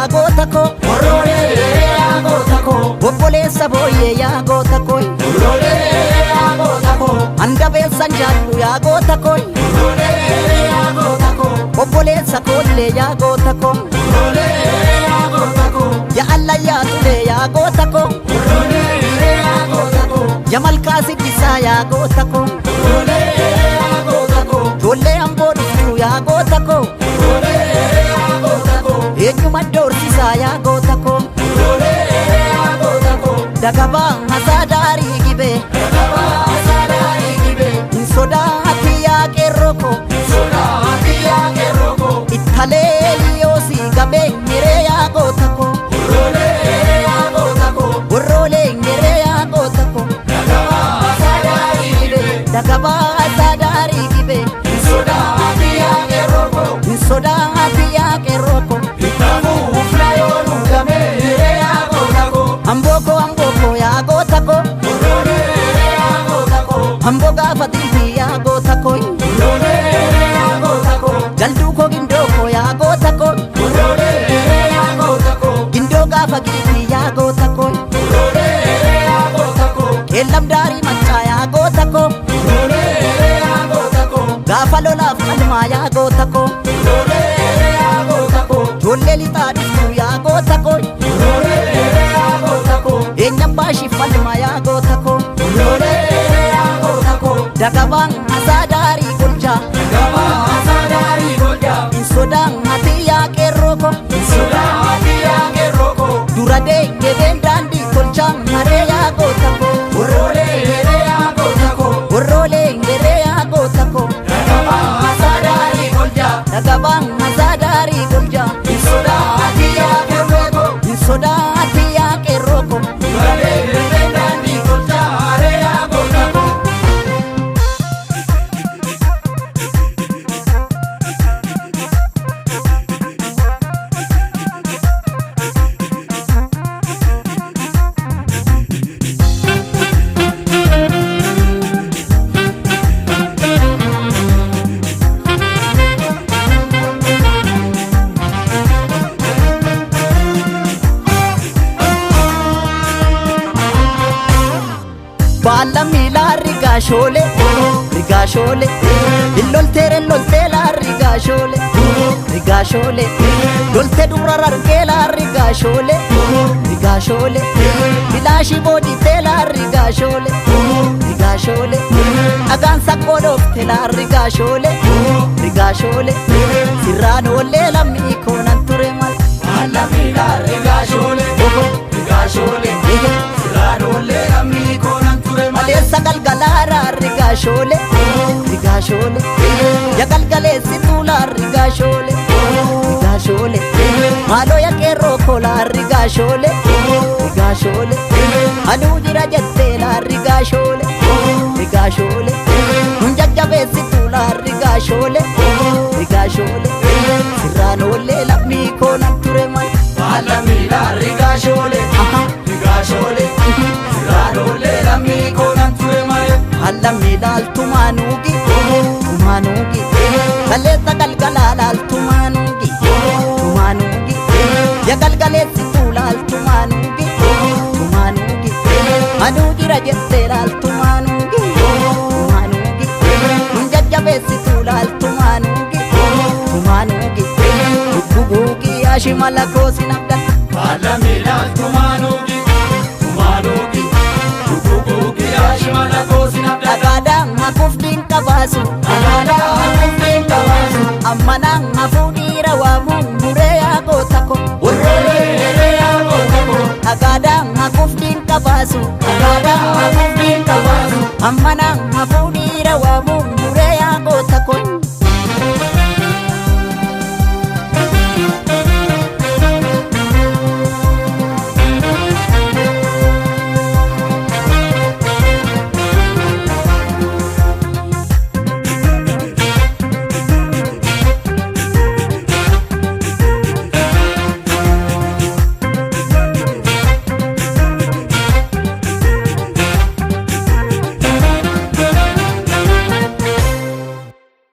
yaa goota koo. Warroonee yaa goota koo. Obboleessa booyyee yaa goota koo. Warroonee yaa goota koo. Hangabeessan jaallu yaa goota koo. Warroonee yaa goota koo. Obboleessa koollee yaa goota koo. Warroonee yaa goota koo. Yaa allayyaa tulee yaa goota koo. Warroonee yaa goota koo. Yaa malkaa siddisaa yaa goota koo. Warroonee yaa goota koo. Ijoollee amboo dhuftuu yaa goota koo. Warroonee yaa goota koo. Eenyuma doorsisaa yaa goota koo. Warroonee yaa goota koo. Dagabaa hasaa daarii gibee. Dagabaa sadaarii gibee. Hin sodaati yaa qeerroo koo. Sodaati yaa qeerroo koo. Ittalee liyoosii gabee miree yaa goota koo. Warroonee yaa goota koo. Warroolee miree yaa goota koo. Dagabaa sadaarii gibee. Dagabaa hasaa daarii gibee. Sodaati yaa qeerroo koo. Hin sodaati yaa qeerroo koo. Itti yoonu gamee yaa goota koo. Amboo koo amboo koo yaa goota koo. Warroonee yaa goota koo. Amboo gaafa xiitii yaa goota koo. Warroonee yaa goota koo. Jalduu koo gindoo koo yaa goota koo. Warroonee yaa goota koo. Gindoo gaafa giitii yaa goota koo. Warroonee yaa goota koo. Keellam daarii maccaa yaa goota koo. Warroonee yaa goota koo. Gaafa lolaaf qalmaa yaa goota koo. Warroonee yaa goota koo. Ijoollee lixaa dhuftuu yaa goota koo. Warroonee yaa goota koo. Eenyam baashiif falmaa yaa goota koo. Warroonee yaa goota koo. Dagabaan hasaa daarii golchaa. Dagabaa sadaarii golgaa. Hin sodaan ati yaa qeerroo koo. Sodaati yaa qeerroo koo. Dura deegebeen daandii tolchaa haree yaa goota koo. Warroonee yaa goota koo. Warroolee ngeree yaa goota koo. Dagabaa sadaarii golgaa. Dagabaan hasaa daarii golchaa. Sodaati yaa qeerroo koo. Hin sodaati yaa qeerroo koo. Dura deegebeen daandii tolchaa haree yaa goota koo. Baala miilaa rigaashoolee rigaashoolee illolteere lolteelaa rigaashoolee rigaashoolee loltee dubra rargeelaa rigaashoolee rigaashoolee bilaashii booditeelaa rigaashoolee rigaashoolee dhagaan saqqoo dhoofteelaa rigaashoolee rigaashoolee sirraan oollee lammii koonan ture mal. Baala miilaa rigaashoolee rigaashoolee sirraadoolee lammii koonan ture malee. Maleessa galgalaaraa rigaashoolee rigaashoolee ya galgaleessi tuulaa rigaashoolee rigaashoolee maaloo ya qeerroo koolaa rigaashoolee rigaashoolee anuu jira jetteelaa rigaashoolee rigaashoolee nun jajjabeessi tuulaa rigaashoolee rigaashoolee sirraan oollee lammii koonan ture mal. Baala miilaa rigaashoolee rigaashoolee sirraadoolee lammii koonan ture malee. Allammi laaltumaanuugi tumaanuugi kaleessa galgalaa laaltumaanuugi tumaanuugi ya galgaleessituu laaltumaanuugi tumaanuugi anuu jira jettee laaltumaanuugi tumaanuugi nun jajjabeessituu laaltumaanuugi tumaanuugi gugguugi yaashimala koosin abdata. Baala miilaa tumaanuugi tumaanuugi gugguugi yaashimala koosin abdata. Dhagaadhaan hafuuf diinqa baasu Dhagaadhaan hafuuf diinqa baasu. amma